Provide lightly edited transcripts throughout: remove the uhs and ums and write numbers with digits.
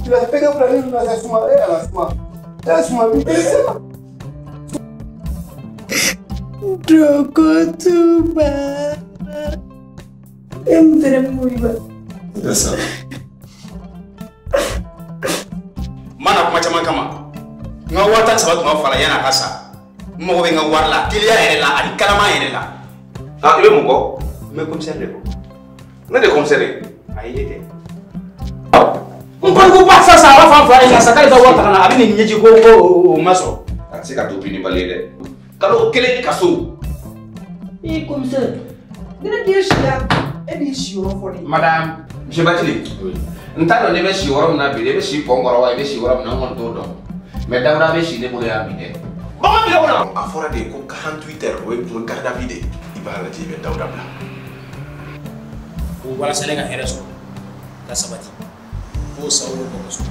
Fɛngɛ fila ne nana sa suma e ala suma. E suma bi e suma. Drogotuba. E mun fɛnɛ bɛ Moriba? Sa. Mana kuma caman kama. N ka 13 tun ka fara yan'a ka sa. N mago bɛ n ka wari la, teliya yɛrɛ la ani kalama yɛrɛ la. Ah, i bɛ mun kɔ? N bɛ commissaire de kɔ. Ne de ye commissaire ye. Ayi, e tɛ. N ko ba sa sa a b'a fɔ an fa ye sa k'ale ka wari ta ka na a bɛ nin ɲɛji ko o ma sɔrɔ. A tɛ se ka to binibali ye dɛ. Kalo kelen kaso. Ee commissaire, ni ne den sira, e b'i si yɔrɔ fɔ ne ye. Madame, monsieur Bathily. N t'a dɔn ne bɛ si yɔrɔ min na bi, e bɛ si pɔn kɔrɔ wa i bɛ si yɔrɔ min na n kɔni t'o dɔn. Mais Dawuda bɛ si ne bolo yan bi dɛ. Bagan bila o la. A fɔra de ko 48 heures o ye kun garde à vue de ye. I b'a lajɛ i bɛ Dawuda bila. Ko walasa ne ka hɛrɛ sɔrɔ ka sabati f'o sababu bɛ bɔ kaso.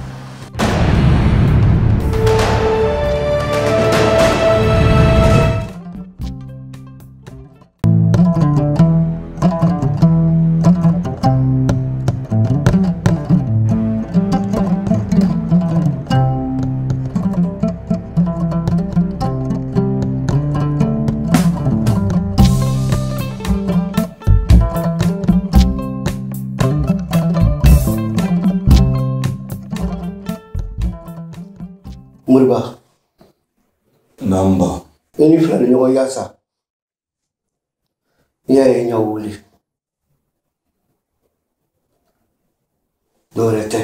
Moriba. Namba. Ne ni fila ni ɲɔgɔn yaasa. N'i y'a ye n y'aw wele. Dɔwɛrɛ tɛ.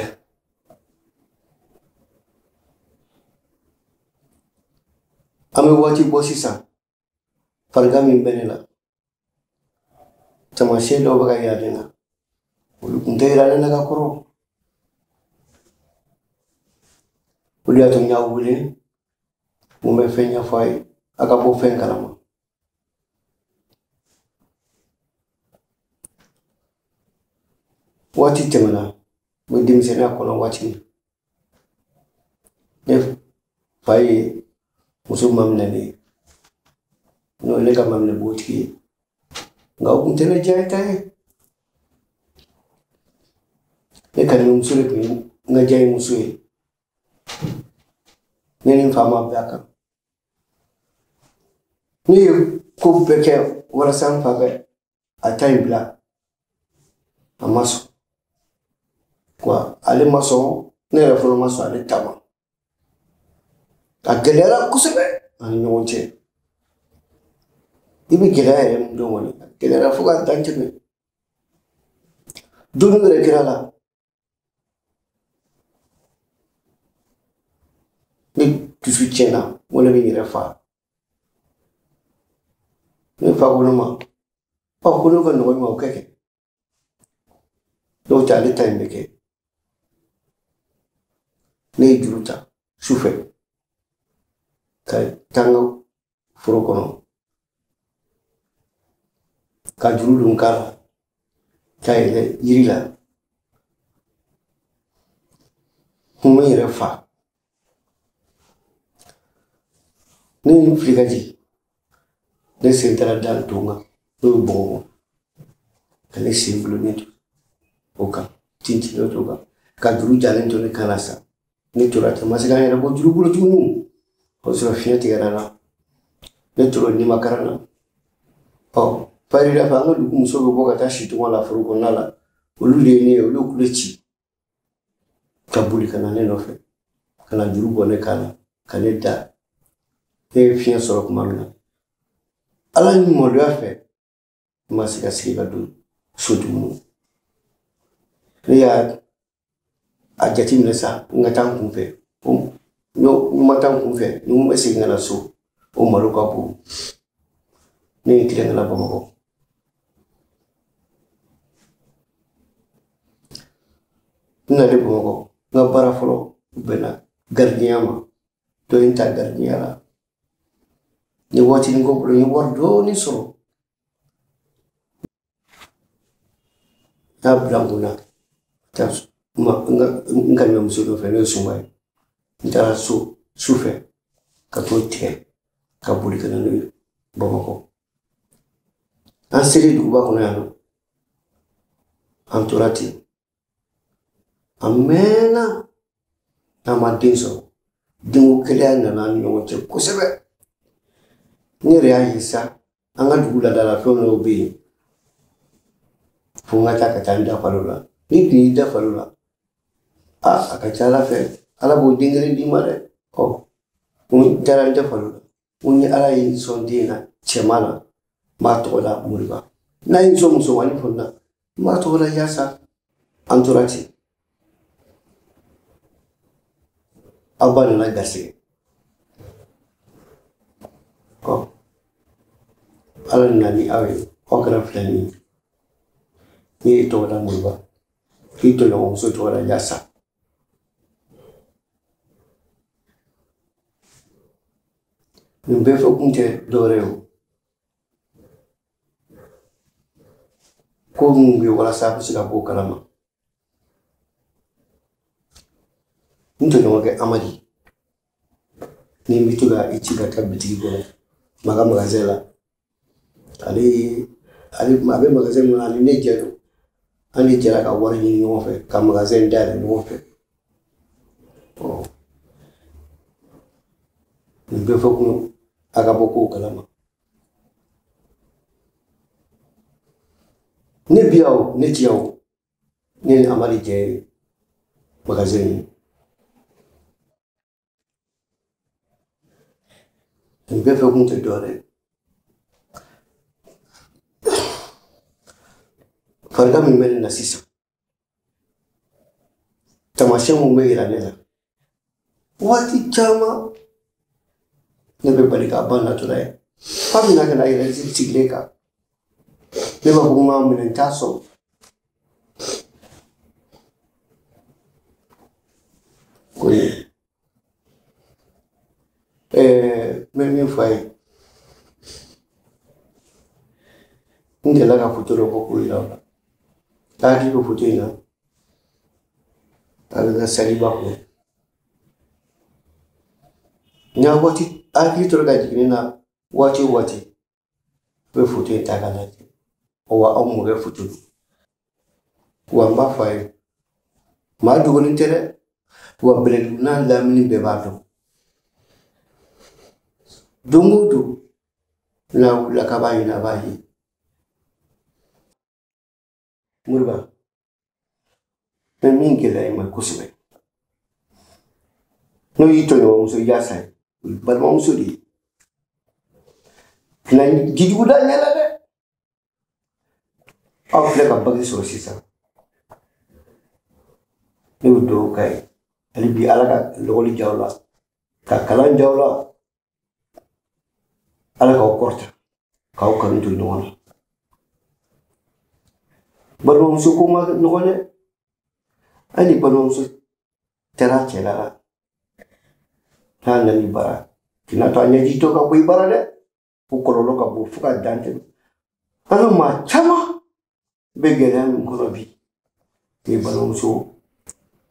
An bɛ waati bɔ sisan. Farigan min bɛ ne la. Taamasiyɛn dɔw bɛ ka yira ne na. Olu tun tɛ yira ne na ka kɔrɔ. O de y'a to n y'aw wele. Mun bɛ fɛn ɲɛfɔ a ye, a ka bɔ fɛn kalama. Waati tɛmɛna, n bɛ denmisɛnninya kɔnɔ waati min. Ne fa ye muso maminɛ ne ye. N'o ye ne ka maminɛ npogotigi ye. Nka o tun tɛ ne diya ta ye. Ne kanimuso de tun ye n ka diyayemuso ye. Ne ni n fa ma bɛn a kan. Ne ye ko bɛɛ kɛ walasa n fa bɛ a ta in bila. A ma sɔn. Wa ale ma sɔn, ne yɛrɛ fana ma sɔn ale ta ma. A gɛlɛyara kosɛbɛ an ni ɲɔgɔn cɛ. I bɛ gɛlɛya yɛrɛ min dɔn kɔni, a gɛlɛyara fo k'a dan tɛmɛ. Don dɔ yɛrɛ kɛra la. Ne dusu tiɲɛna, n ko ne bɛ n yɛrɛ fa. Ne fa ko ne ma, ɔ ko n'o ka nɔgɔn i ma o kɛ kɛ. N'o tɛ ale ta in bɛ kɛ. Ne ye juru ta su fɛ ka taa n ka foro kɔnɔ ka juru don n kan la ka yɛlɛ yiri la. N bɛ n yɛrɛ fa. Ne ye n fili ka jigin. Ne sen taara da nton kan n'o ye bɔgɔ ka ne sen gulonnen to o kan tintinnen to o kan ka juru jalen to ne kan na sa. Ne tora ten, n ma se ka n yɛrɛ bɔ juru bolo tuguni. O y'a sɔrɔ fiɲɛ tigɛra n na. Ne tora nimakara na. Ɔ fayida fɛ an ka dugu musow bɛ bɔ ka taa si tɔngɔ la foro kɔnɔna la. Olu de ye ne ye, olu ye kule ci ka boli ka na ne nɔfɛ ka na juru bɔ ne kan na ka ne da. Ne ye fiɲɛ sɔrɔ tuma min na, Ala ni maloya fɛ, n ma se ka sigi ka don so tuguni. Ne y'a a jateminɛ sa, n ka taa n kun fɛ. N ma taa n kun fɛ, ni n bɛ segin ka na so, o malo ka bon. Ne ye n tilen ka na Bamakɔ. N nalen Bamakɔ, n ka baara fɔlɔ bɛnna garidiɲɛya ma. Dɔ ye n ta garidiɲɛya la. N ye waatinin k'o bolo, n ye wari dɔɔnin sɔrɔ. N y'a bila n kunna, taa n kanimuso dɔ fɛ n'o ye Suma ye. N taara so su fɛ ka t'o tigɛ ka boli ka na n'o ye Bamakɔ. An selen duguba kɔnɔ yan nɔ, an tora ten. A mɛnna. N'an ma den sɔrɔ, denko gɛlɛya nana an ni ɲɔgɔn cɛ kosɛbɛ. Ne yɛrɛ y'a ye sa, an ka dugu laadalafɛn dɔw bɛ yen, fo n ka taa ka taa n da falo la. N'i tun y'i da falo la, a ka ca Ala fɛ, Ala b'o den kelen d'i ma dɛ. Ɔ, n taara n da falo la. N ni Ala ye n sɔn den na, cɛman na, n b'a tɔgɔ da Moriba. N'a ye n sɔn musomanin fana na, n b'a tɔgɔ da Yasa. An tora ten. Aw ba nana garisɛgɛ. Ɔ, Ala nana ni aw ye, aw kɛra filanin ye. Ne y'i tɔgɔ da Moriba, k'i tɔɲɔgɔnmuso tɔgɔ da Yasa. Nin bɛɛ fɔ kun tɛ dɔwɛrɛ ye o. Ko minnu bɛ yen walasa a bɛ se ka bɔ o kalama. N tɔɲɔgɔnkɛ Amadi, ni n bɛ to ka i ci ka taa bitigi kɔnɔ, ma ka magasin la. Ale a bɛ magasin min na, ani ne jɛ don. An de jɛra ka wari ɲini ɲɔgɔn fɛ, ka magasin dayɛlɛ ɲɔgɔn fɛ. Ɔ, nin bɛɛ fɔ kun a ka bɔ kow kalama. Ne bi yan o, ne ti yan o, ne ni Amadi jɛ ye magasin ye. Nin bɛɛ fɔ kun tɛ dɔwɛrɛ ye. Farigan min bɛ ne na sisan, taamasiyɛn mun bɛ yira ne la, waati caman ne bɛ bali k'a ba natɔla ye. Fa bɛna ka na yɛrɛ sigilen kan. Ne b'a fɔ ko n k'a minɛ, n t'a sɔrɔ. Ko ye n bɛ min fɔ a ye, n delila ka foto dɔ bɔ k'o yira aw la. A hakili bɛ foto in na, a bɛ n ka saliba kɔnɔ. N y'a waati hakili tora ka jigin ne na waati o waati, n bɛ foto in ta k'a lajɛ. Wa aw mɔkɛ foto don. Wa n b'a fɔ a ye, maa dogolen tɛ dɛ. Wa Bɛlɛdugu n'a lamini bɛɛ b'a dɔn. Don o don, n'a wulila k'a b'a ɲini, a b'a ye. Moriba, n bɛ min gɛlɛya i ma kosɛbɛ, n'o y'i tɔɲɔgɔnmuso Yasa ye, o ye balimamuso de ye. Kana jijugu da ɲɛ la dɛ. Aw filɛ ka bagi sɔrɔ sisan. Ne bɛ dugawu k'a ye hali bi, Ala ka lɔgɔli diya aw la, ka kalan diya aw la, Ala k'aw kɔrɔta, k'aw kanu to ɲɔgɔn na. Balimamuso ko ma nɔgɔn dɛ. Hali ni balimamuso taara cɛla la, n'a nana i bara, k'i to a ɲɛji tɔ ka bɔ i bara dɛ. O kɔlɔlɔ ka bon fo ka dan tɛmɛ. An ka maa caman bɛ gɛlɛya min kɔnɔ bi, ni balimamuso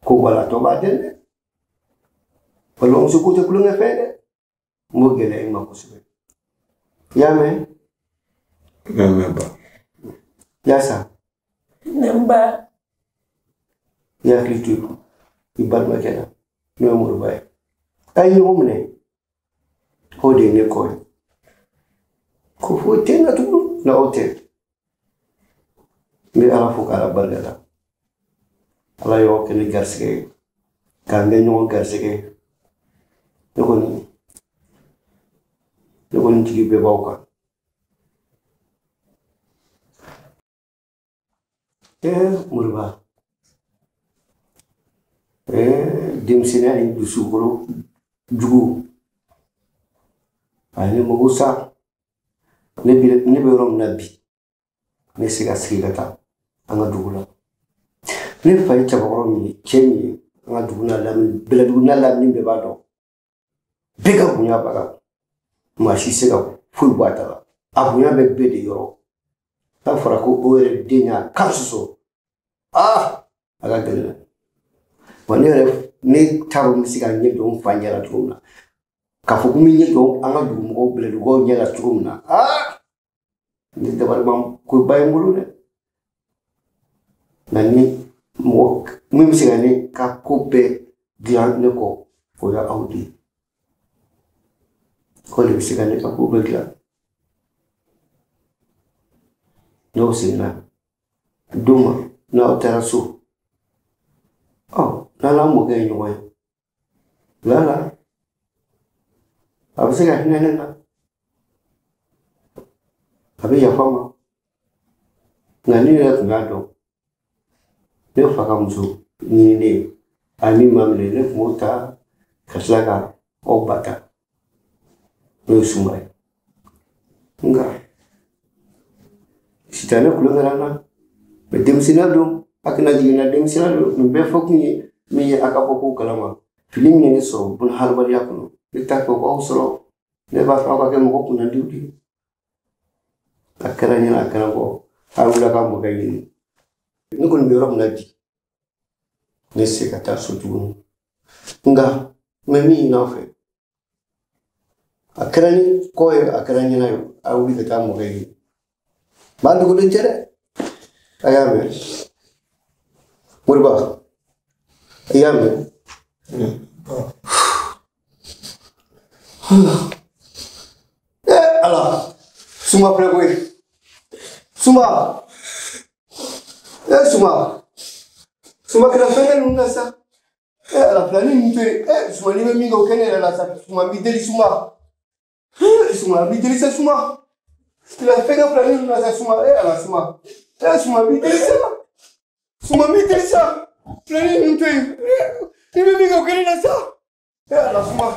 ko b'a la, tɔ b'a dɛn dɛ. Balimamuso ko tɛ kulonkɛ fɛn dɛ. N b'o gɛlɛya i ma kosɛbɛ. I y'a mɛn? N y'a mɛn ba. Yasa. Ne ba. I hakili to i balimakɛ la, n'o ye Moriba ye. A ye ɲɔgɔn minɛ, o de ye ne kɔ ye. Ko foyi tɛ n na tugun n'aw tɛ. N bɛ Ala fo k'Ala barika da. Ala y'aw kɛ ne garisɛgɛ ye, k'an kɛ ɲɔgɔn garisɛgɛ ye. Ne kɔni jigi bɛɛ b'aw kan. Moriba, denmisɛnninya ni dusukolo jugu, a ye ne mago sa. Ne bɛ yɔrɔ min na bi, ne se ka sigi ka taa an ka dugu la. Ne fa ye cɛbakɔrɔ min ye, cɛ min ye, an ka dugu n'a lamini, Bɛlɛdugu n'a lamini bɛɛ b'a dɔn. Bɛɛ ka bonya b'a kan. Maa si tɛ se ka foyi bɔ a ta la. A bonya bɛ bɛɛ de yɔrɔ. N'a fɔra ko o yɛrɛ den y'a kan sɔsɔ, a ka gɛlɛn dɛ. Wa ne yɛrɛ, ne t'a dɔn n bɛ se ka ɲɛ jɔ n fa ɲɛ la cogo min na. K'a fɔ ko n bɛ ɲɛ jɔ an ka dugumɔgɔw, Bɛlɛdugukaw ɲɛ la cogo min na, ne dabali ban koba ye n bolo dɛ. Nka ni mɔgɔ min bɛ se ka ne ka ko bɛɛ dilan ne kɔ, o ye aw de ye. Ko de bɛ se ka ne ka ko bɛɛ dilan. N'aw seginna don ma, n'aw taara so, ɔ n'ala mɔkɛ ye ɲɔgɔn ye, lala a bɛ se ka hinɛ ne na, a bɛ yafa n ma. Nka ne yɛrɛ tun b'a dɔn, ne fa ka muso ɲini ne ye, a ye min ma minɛ, ne tun b'o ta ka tila ka aw ba ta, n'o ye Sunba ye. Nka sitanɛ kulonkɛ la n na, mɛ denmisɛnninya don, a kana jigin n na, denmisɛnninya don. Nin bɛɛ fɔ kun ye min ye, a ka bɔ kow kalama. Fili min ye ne sɔrɔ buna hadamadenya kɔnɔ, ne t'a fɛ k'aw sɔrɔ. Ne b'a fɛ aw ka kɛ mɔgɔ kunnandiw de ye. A kɛra n ɲɛna, a kɛra n kɔ, a wulila ka mɔkɛ ɲini. Ne kɔni bɛ yɔrɔ min na bi, ne tɛ se ka taa so tuguni. Nka n bɛ min ɲini aw fɛ, a kɛra ni kɔ ye, a kɛra n ɲɛna ye, a wuli ka taa mɔkɛ ɲini. Maa dogolen tɛ dɛ, a y'a mɛn. Moriba, i y'a mɛn? Ala, Sunba filɛ koyi. Sunba, Sunba, Sunba kɛra fɛn kɛ ninnu na sa. Ala, filani ninnu to yen. Sunba, n'i bɛ min kɛ, o kɛ ne yɛrɛ la sa. Sunba, n b'i deli Sunba. Sunba, n b'i deli sa Sunba. Kɛra fɛn kɛ filani ninnu na sa Sunba. Ala, Sunba. Sunba, n b'i deli sa. Sunba, n b'i deli sa. Filani ninnu to yen. N'i bɛ min kɛ, o kɛ ne la sa. Ala, Sunba.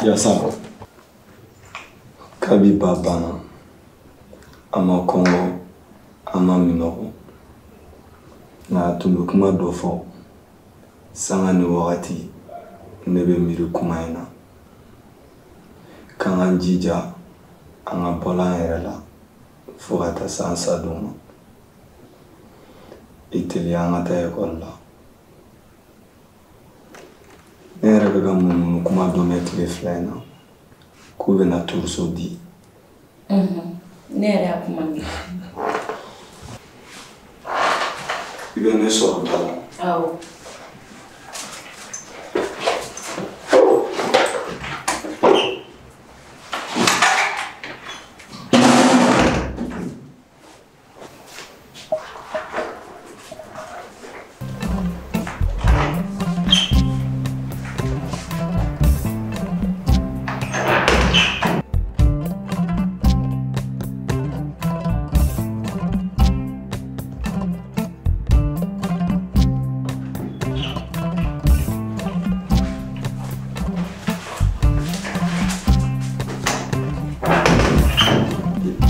Yasa, kabi ba banna, a ma kɔngɔ, a ma minɔgɔ. Nka a tun bɛ kuma dɔ fɔ, sanga ni wagati ne bɛ miiri kuma in na. K'an k'an jija, an ka bɔla an yɛrɛ la fo ka taa se an sadon ma. I teliya an ka taa ekɔli la. Ne yɛrɛ bɛ ka munumunu kuma dɔ mɛn tile fila in na k'u bɛna turuso di. Ne yɛrɛ y'a kuma mɛn. I bɛ ne sɔrɔ da la. Awɔ.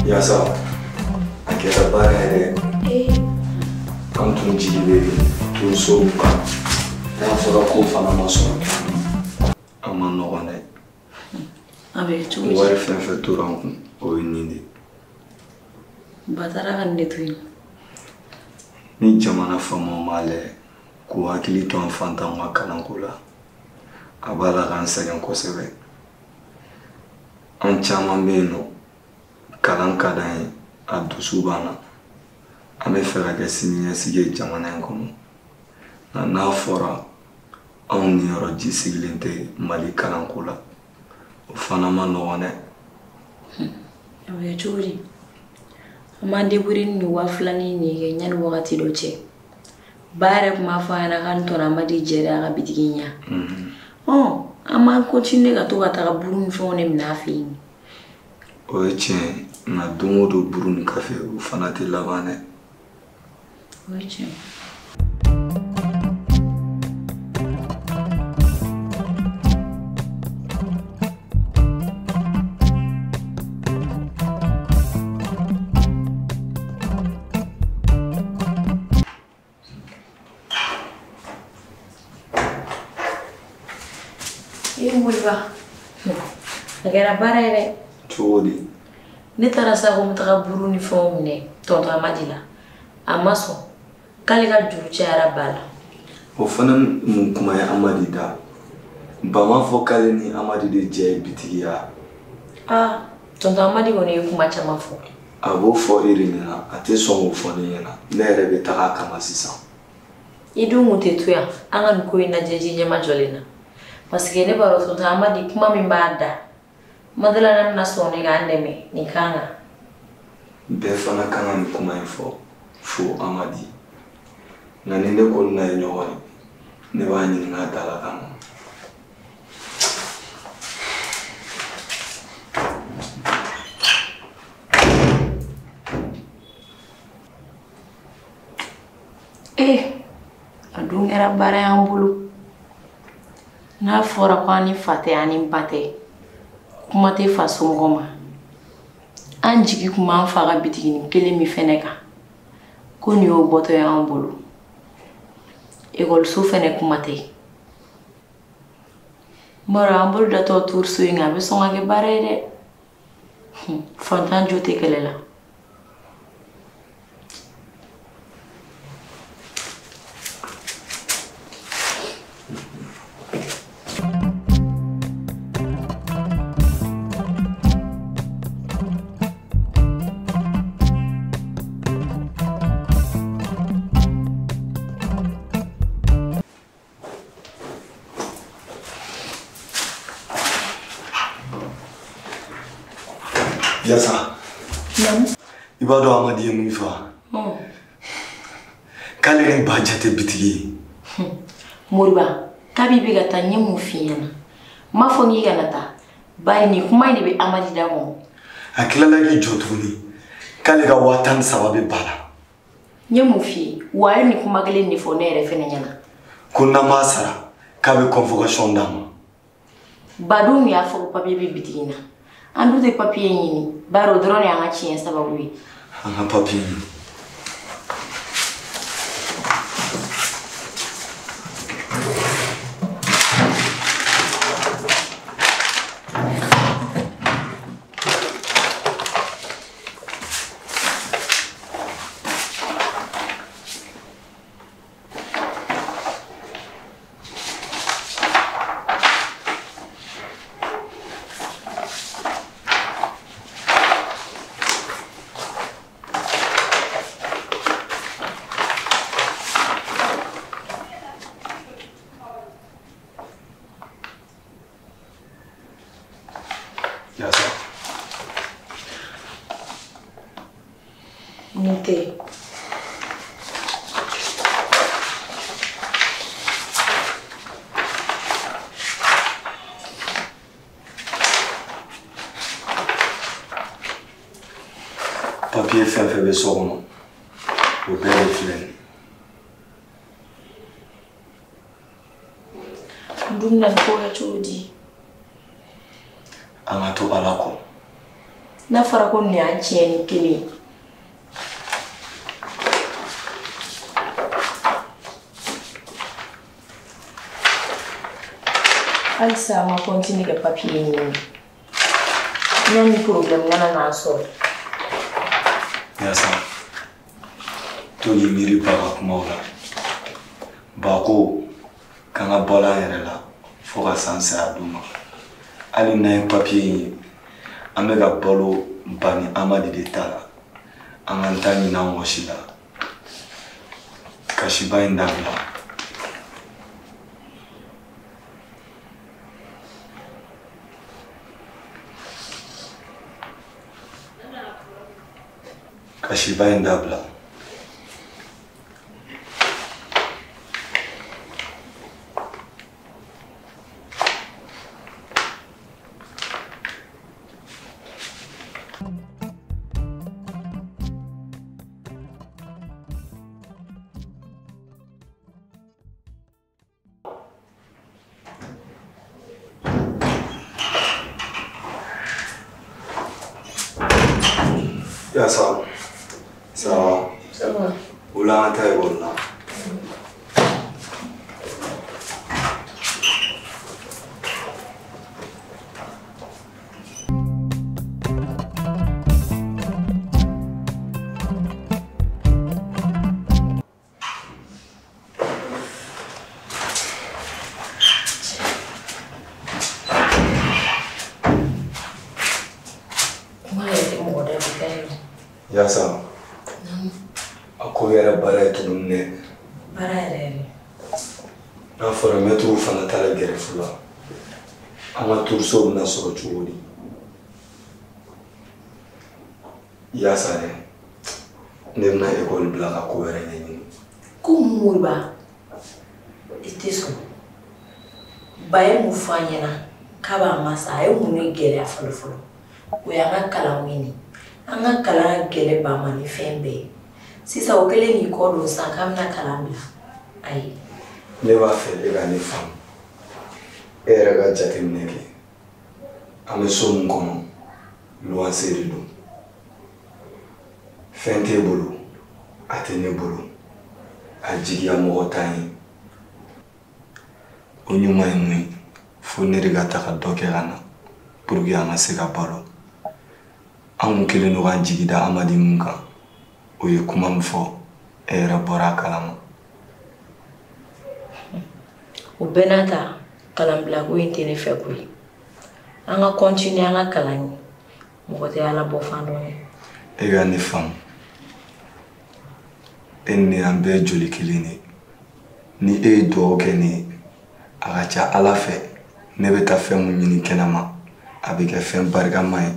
Yasa, a kɛra baara yɛrɛ. An tun jigi bɛ tonso kan, n'a fɔra k'o fana ma sɔrɔ, a ma nɔgɔn dɛ. A bɛ kɛ cogo di? Wari fɛn fɛn tora an kun, o ye nin de ye. Ba taara ka nin de to yen. Ni jamana faamaw m'a lajɛ k'u hakili to an fantanw ka kalanko la, a b'a la k'an sɛgɛn kosɛbɛ. An caman bɛ yen nɔ, kalan ka d'an ye, a dusu b'an na. An bɛ fɛ ka kɛ siniɲɛsigi ye jamana in kɔnɔ. Nka n'a fɔra anw niyɔrɔ ji sigilen tɛ Mali kalanko la, o fana ma nɔgɔn dɛ. A bɛ kɛ cogo di? An b'an débrouiller ni nin 2000 nin de ye yanni wagati dɔ cɛ. Ba yɛrɛ tun b'a fɔ a ɲɛna k'an tɔnɔ Amadi jɛra a ka bitigi in ɲɛ. An b'an continuer ka to ka taga buru ni fɛnw de minɛ a fɛ yen. O ye tiɲɛ ye, nka don o don buru ni kafe o fana tɛ laban dɛ. O ye tiɲɛ ye. Moriba, a kɛra baara ye dɛ. Cogo di? Ne taara sa ko n bɛ taga buru ni fɛnw minɛ tɔntɔn Amadi la. A ma sɔn k'ale ka juru cayara ba la. O fana mun kuma ye Amadi da? Ba m'a fɔ k'ale ni Amadi de jɛ ye bitigi ya? Aa, tɔntɔn Amadi kɔni ye kuma caman fɔ. A b'o fɔ e de ɲɛna, a tɛ sɔn k'o fɔ ne ɲɛna. Ne yɛrɛ bɛ taga a kama sisan. I dun kun tɛ to yan, an ka nin ko in lajɛ ji ɲɛmajɔlen na. Parce que ne b'a dɔn tɔntɔn Amadi kuma min b'a da, Madala n'a bɛna sɔn ne k'an dɛmɛ nin kan kan. Bɛɛ fana kan ka nin kuma in fɔ fo Amadi. Nka ni ne kɔni n'a ye ɲɔgɔn ye, ne b'a ɲininka a da la ka na. A dun kɛra baara y'an bolo. N'a fɔra ko an ni fa tɛ an ni ba tɛ, kuma tɛ fa somɔgɔ ma. An jigi kun b'an fa ka bitiginin kelen min fɛnɛ kan, ko nin y'o bɔtɔ ye an bolo. Ekɔliso fɛnɛ kuma tɛ. N b'a dɔn an bolo datɔ turuso in kan, a bɛ sɔn ka kɛ baara ye dɛ. Fantan jo tɛ kɛlɛ la. Yasa. I b'a dɔn Amadi ye mun fɔ wa? K'ale ni ba jate bitigi ye. Moriba, kabi bɛ ka taa n ye mun f'i ɲɛna? N m'a fɔ k'i kana taa. Bari nin kuma in de bɛ Amadi da kɔnɔ. A tilala k'i jɔ tuguni k'ale ka 13,000 bɛ ba la. N ye mun f'i ye? Wa a ye nin kuma kelen de fɔ ne yɛrɛ fɛnɛ ɲɛna. Ko n'an m'a sara k'a bɛ convocation d'a ma. Badenw y'a fɔ ko papier bɛ bitigi in na. An dun tɛ papier ɲini, bari o dɔrɔn de y'an ka tiɲɛ sababu ye. An ka papier ɲini. Mun tɛ? Papier fɛn fɛn bɛ so kɔnɔ, o bɛɛ de filɛ nin ye. N dun bɛna nin ko kɛ cogo di? An ka to Ala kɔ. N'a fɔra ko nin y'an tiɲɛni kelen ye. Halisa an ka continuer ka papier ɲini. Yanni problème kana n'an sɔrɔ. Yasa, to k'i miiri ba ka kumaw la. Ba ko k'an ka balo an yɛrɛ la fo ka san saya d'u ma. Hali n'an ye papiye in ye, an bɛ ka balo ba ni Amadi de ta la. An k'an ta ɲini an wɔsi la. Kasiba in dabila. Kasiba in dabila. Yasa, ça va? Ça va. O la an ta ekɔli la. Kuma yɛrɛ tɛ mɔgɔ da bi ka ɲi. Yasa, a ko yɛrɛ baara ye tuguni dɛ. Baara yɛrɛ yɛrɛ. N'a fɔra mɛtiriw fana taara gɛrɛfu la, an ka turuso bɛna sɔrɔ cogo di? Yasa dɛ, ne bɛna ekɔli bila ka ko wɛrɛ ɲɛɲini. Ko mun Moriba, i tɛ sɔn. Ba ye mun fɔ an ɲɛna k'a b'a masa, a ye mun de gɛlɛya fɔlɔ fɔlɔ? O y'an ka kalanw ye. An ka kalan gɛlɛ ba ma ni fɛn bɛɛ ye. Sisan o kɛlen k'i kɔ don sisan k'an bɛna kalan bila. Ayi. Ne b'a fɛ e ka ne faamu. E yɛrɛ ka jateminɛ kɛ. An bɛ so min kɔnɔ, luwanse de don. Fɛn t'e bolo, a tɛ ne bolo. A jigiya mɔgɔ t'an ye. O ɲuman ye mun ye, fo ne de ka taga dɔ kɛ ka na pour que an ka se ka balo. An kun kɛlen don k'an jigi da Amadi mun kan, o ye kuma min fɔ, e yɛrɛ bɔra a kalama. O bɛɛ n'a ta, kalanbilako in tɛ ne fɛ koyi. An ka continuer an ka kalan ye. Mɔgɔ tɛ Ala bɔ fan dɔn ye. E ka ne faamu. E ni ne an bɛɛ ye joli kelen de ye. Ni e ye dugawu kɛ ne ye, a ka ca Ala fɛ, ne bɛ taa fɛn mun ɲini kɛnɛma, a bɛ kɛ fɛn barikama ye.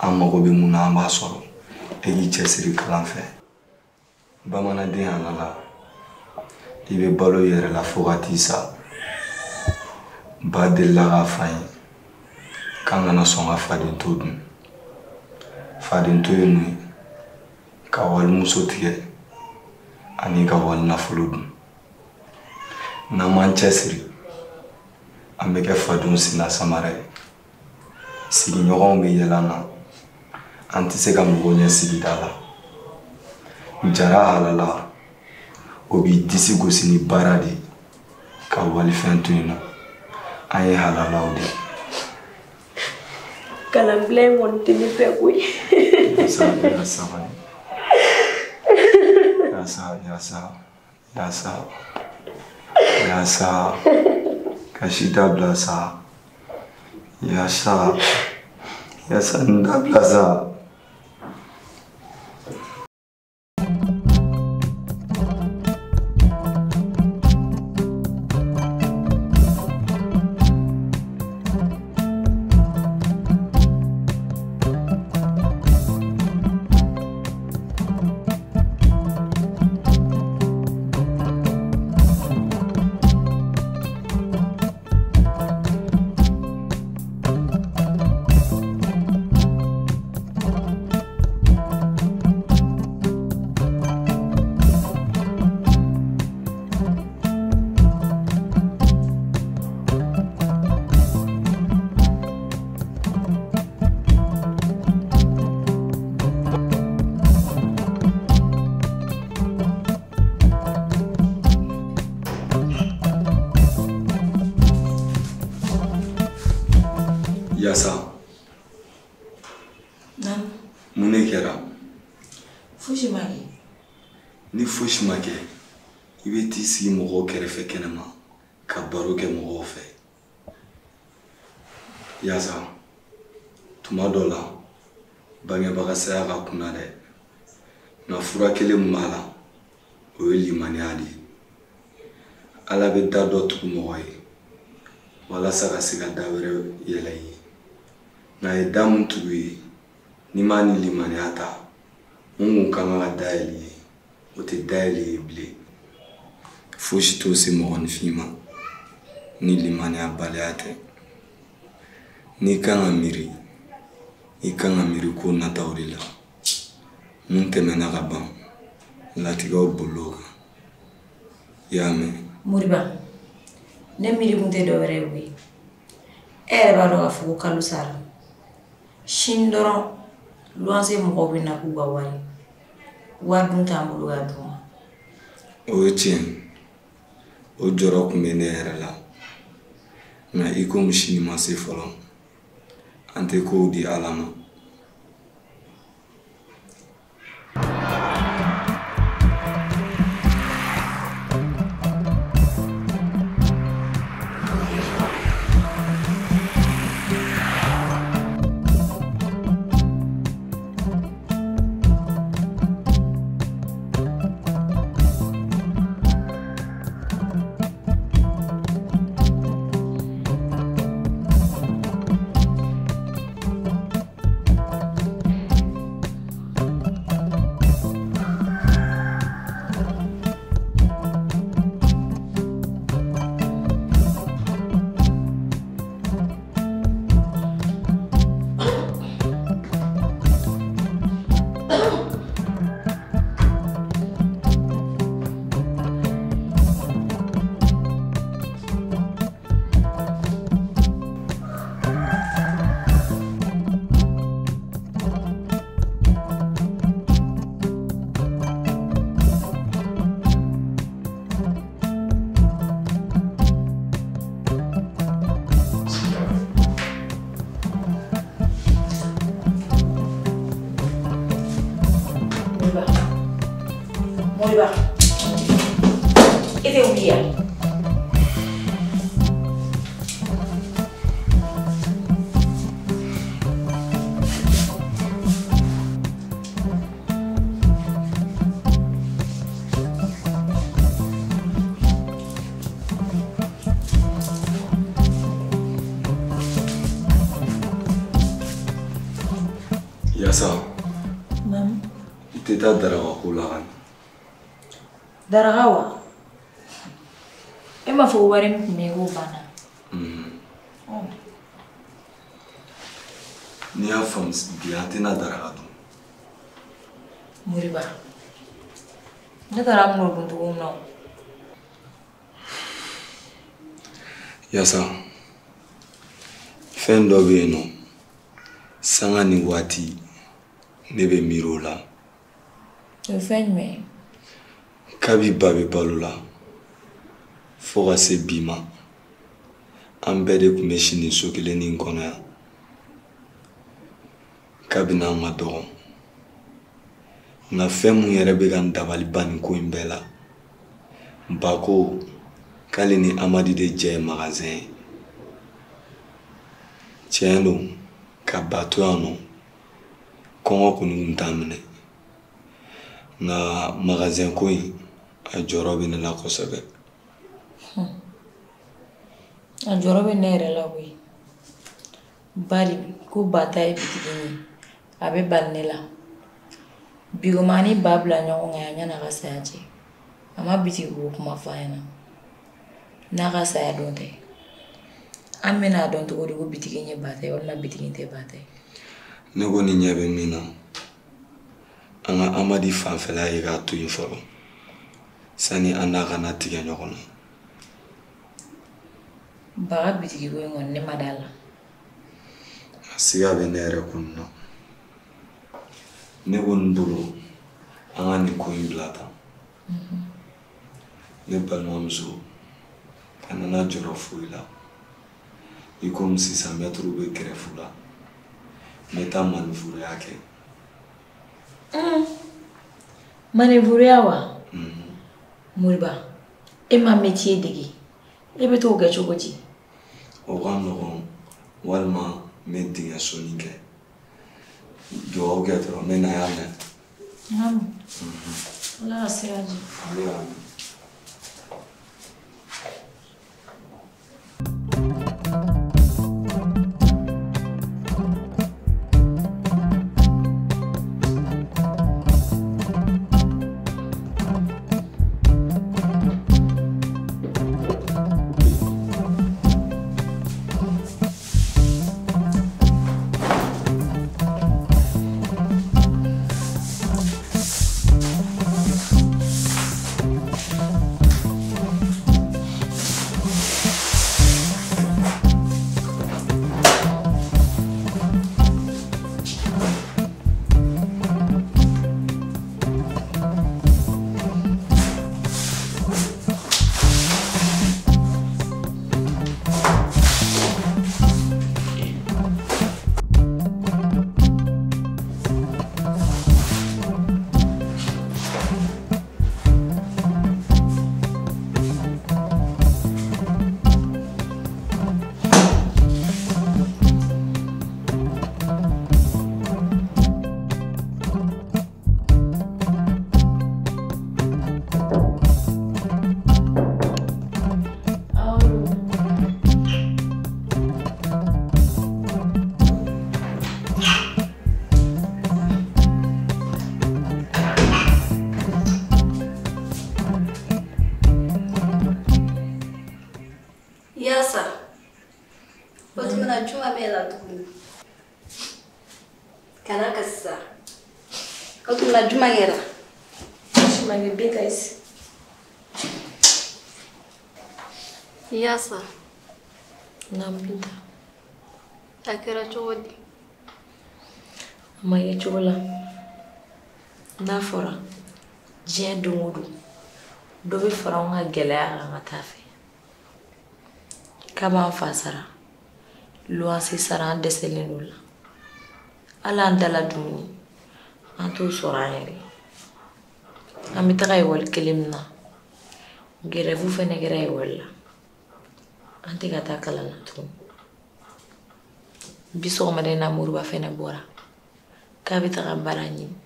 An mago bɛ mun na an b'a sɔrɔ. E k'i cɛsiri kalan fɛ. Bamananden halala, i bɛ balo i yɛrɛ la fo ka t'i sa. Ba delila k'a fɔ an ye k'an kana sɔn ka faden to dun. Faden to ye mun ye? Ka walimuso tigɛ ani ka wali nafolo dun. N'an m'an cɛsiri, an bɛ kɛ fadenw senna samara ye. Sigiɲɔgɔnw bɛ yɛlɛ an na. An tɛ se ka mɔgɔw ɲɛ sigida la. Jara halala, o b'i disi gosi ni baara de ye ka walifɛn to yen nɔ. An ye halalaw de ye. Kalanbila in kɔni tɛ ne fɛ koyi. Yasa, i ka sabali. Yasa, yasa, yasa, yasa, kasi dabila sa. Yasa, yasa nin dabila sa. Yasa. Naamu. Mun de kɛra? Fosi ma kɛ. Ni fosi ma kɛ, i bɛ t'i sigi mɔgɔw kɛrɛfɛ kɛnɛma ka baro kɛ mɔgɔw fɛ. Yasa, tuma dɔ la, bangebaga saya ka kunna dɛ. Nka fura kelen min b'a la, o ye limaniya de ye. Ala bɛ da dɔ tugu mɔgɔ ye walasa ka se ka da wɛrɛ yɛlɛ i ye. Nka a ye da min tugu i ye, n'i m'a ni limaniya ta, mun kun ka kan ka dayɛlɛ i ye, o tɛ dayɛlɛ i ye bilen. Fosi t'o se mɔgɔninfin ma ni limaniyabaliya tɛ. N'i kan ka miiri, i kan ka miiri ko nataw de la. Mun tɛmɛna ka ban, latigɛw bolila o kan. I y'a mɛn? Moriba, ne miiri kun tɛ dɔwɛrɛ ye koyi. E yɛrɛ b'a dɔn k'a fɔ ko kalo sara. Sini dɔrɔn luwanse mɔgɔw bɛ na k'u ka wari. Wari dun t'an bolo k'a d'u ma. O ye tiɲɛ. O jɔrɔ tun bɛ ne yɛrɛ la. Nka i komi sini ma se fɔlɔ, an tɛ kow di Ala ma. Moriba, e tɛ wuli yan? Yasa. Naamu. I tɛ taa daraka ko la ka na. Daraka wa? E m'a fɔ ko wari min tun bɛ yen k'o banna. N'i y'a faamu bi an tɛna daraka dun. Moriba, ne taara an bɛn'o dun cogo min na o. Yasa, fɛn dɔ bɛ yen nɔ, sanga ni waati ne bɛ miiri o la. O ye fɛn jumɛn ye? Kabi ba bɛ balo la fo ka se bi ma, an bɛɛ de tun bɛ si nin so kelen nin kɔnɔ yan. Kabini an ka dɔgɔ, nka fɛn mun yɛrɛ bɛ ka n dabali ban nin ko in bɛɛ la, ba ko k'ale ni Amadi de jɛ ye magasin ye. Tiɲɛ don, ka ba to yan nɔ, kɔngɔ kɔni tun t'an minɛ. Nka magasin ko in, a jɔyɔrɔ bɛ ne la kosɛbɛ. A jɔyɔrɔ bɛ ne yɛrɛ la koyi. Bari ko ba ta ye bitigi ye, a bɛ bali ne la. Bi komi an ni ba bila ɲɔgɔn kan yan yan'a ka saya cɛ, a ma bitigi ko kuma fɔ an ɲɛna. N'a ka saya don tɛ, an bɛna dɔn cogo di ko bitigi in ye ba ta ye walima bitigi in tɛ ba ta ye? Ne kɔni ɲɛ bɛ min na, an ka Amadi fanfɛla ye k'a to yen fɔlɔ, sani an n'a kana tigɛ ɲɔgɔn na. Ba ka bitigi ko in kɔni ne ma d'a la. A siga bɛ ne yɛrɛ kun na. Ne kɔni bolo, an ka nin ko in bila tan. Ne balimamuso, kana na jɔrɔ foyi la. I komi sisan mɛtiriw bɛ grève la. N bɛ taa manœuvre kɛ. Manœuvre wa? Moriba, e ma métier dege. E bɛ t'o kɛ cogo di? O ka nɔgɔn walima n bɛ dingɛ sonni kɛ. Dugawu kɛ dɔrɔn n bɛ na yan mɛn. Ala ka sira di. Amin. Yasa, o tuma na juma bɛ la tuguni. Kana ka sisan. O tuma na juma kɛra. Juma kɛ bɛ isi. Yasa. Naamu Binta. A kɛra cogo di? A ma kɛ cogo la. N'a fɔra diɲɛ don o don dɔ bɛ fara anw ka gɛlɛya kan ka taa fɛ. K'a b'an fa sara, luwanse sara an dɛsɛlen don la. Hali an dala dumuni, an t'o sɔrɔ an yɛrɛ ye. An bɛ taga ekɔli kelen min na, grève fɛnɛ kɛra ekɔli la. An tɛ ka taa kalan na tuguni. Bi sɔgɔmada in na Moriba fɛnɛ bɔra k'a bɛ taga baara ɲini.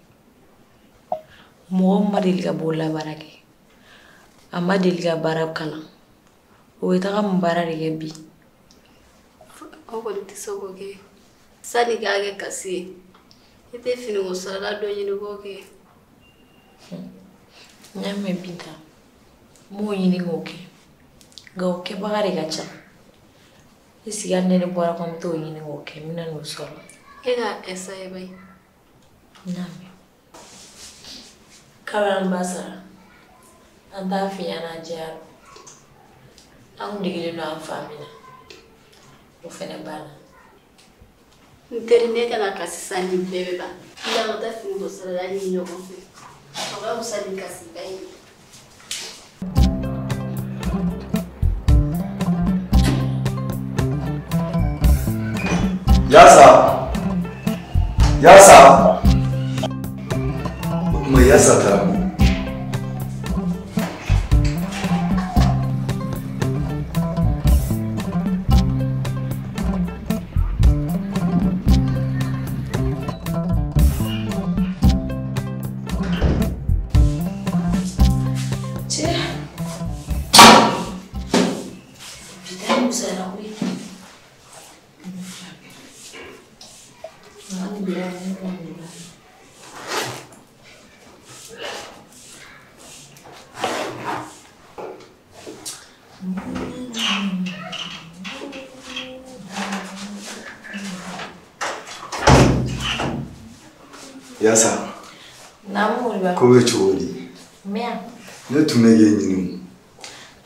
Mɔgɔ min ma deli ka bololabaara kɛ, a ma deli ka baara kalan. O bɛ taga mun baara de kɛ bi? Aw kɔni tɛ se k'o kɛ. Sanni k'a kɛ kasi ye, i tɛ finiko sarala dɔ ɲini k'o kɛ. N y'a mɛn Binta, n b'o ɲini k'o kɛ. Nka o kɛbaga de ka ca. I sigi hali ni ne bɔra ko n bɛ t'o ɲini k'o kɛ, n bɛna n'o sɔrɔ. E k'a essayer bayi. N y'a mɛn. K'a bɛ an ba sara, an t'a f'i ɲɛna an jɛya. An kun degelen don an fa min na, o fɛnɛ banna. N teri ne kana kasi sisan nin bɛɛ bɛ ban. I y'an ka taa finiko sarala ɲini ɲɔgɔn fɛ. O ka fisa ni kasiba ye. Yasa! Yasa! O tuma Yasa taara min? Yasa. Naamu Moriba. Ko bɛ cogo di? N bɛ yan. Ne tun bɛ k'e ɲini o.